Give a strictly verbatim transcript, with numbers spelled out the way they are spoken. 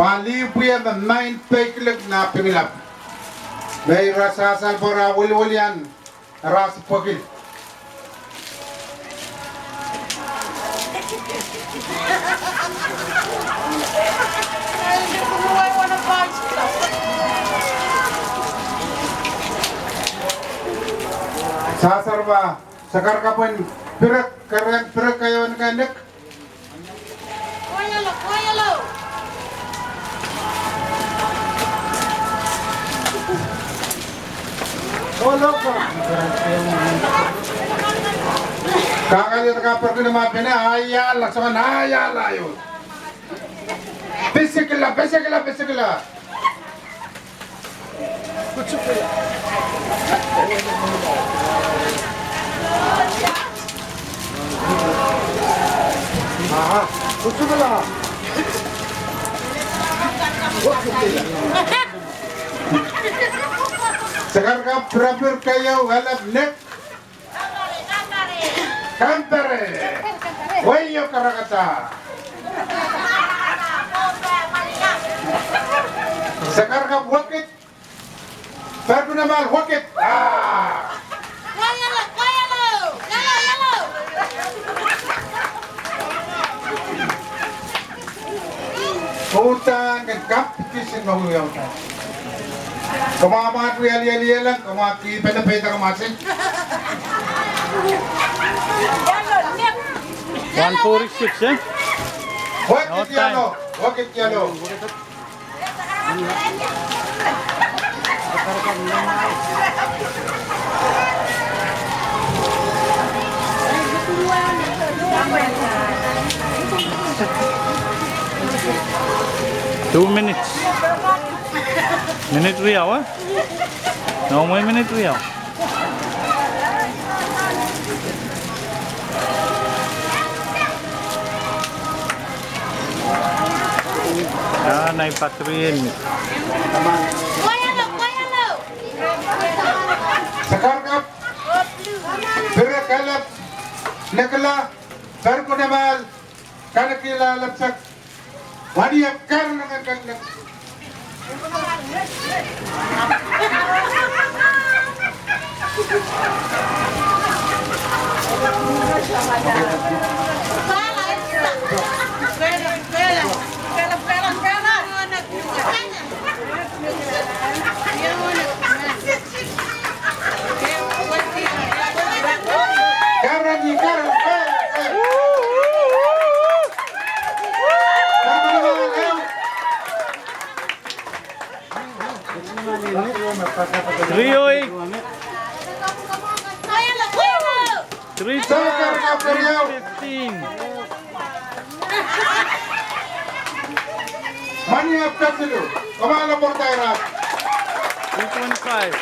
Alibu ya me main peiklek na pingilap. Mei ra sasal bora wiliwilian ras pokil. Sasar ba, sakar kapin pirak, keren pirak kayo neka nek. Kakali taka pergi nama bene, ayala, sama ayala, ayo. Bisikila, bisikila, bisikila. Aha, kutsukila. Sekarang berapa kayu galap nek? Kampare. Wayo karakata. Sekarang wakit. Perku na mal wakit. Ah. Yalo, yalo, yalo, yalo. Utan ke competition mau ya utan. Kama amat real real real kama ki pena peta kama si. One forty-six, eh? Wakit yalo, wakit yalo. Two minutes. Minit riau, eh? No, mo minit riau. Ah, nai patrin. Sekarkap, bira kalap, nekla, perku na mal, kanakila lapsak. Wani ap karna kan kan. Three oh eight. Three fifteen. Mani ap kasilu, kamala portaira. Three twenty-five.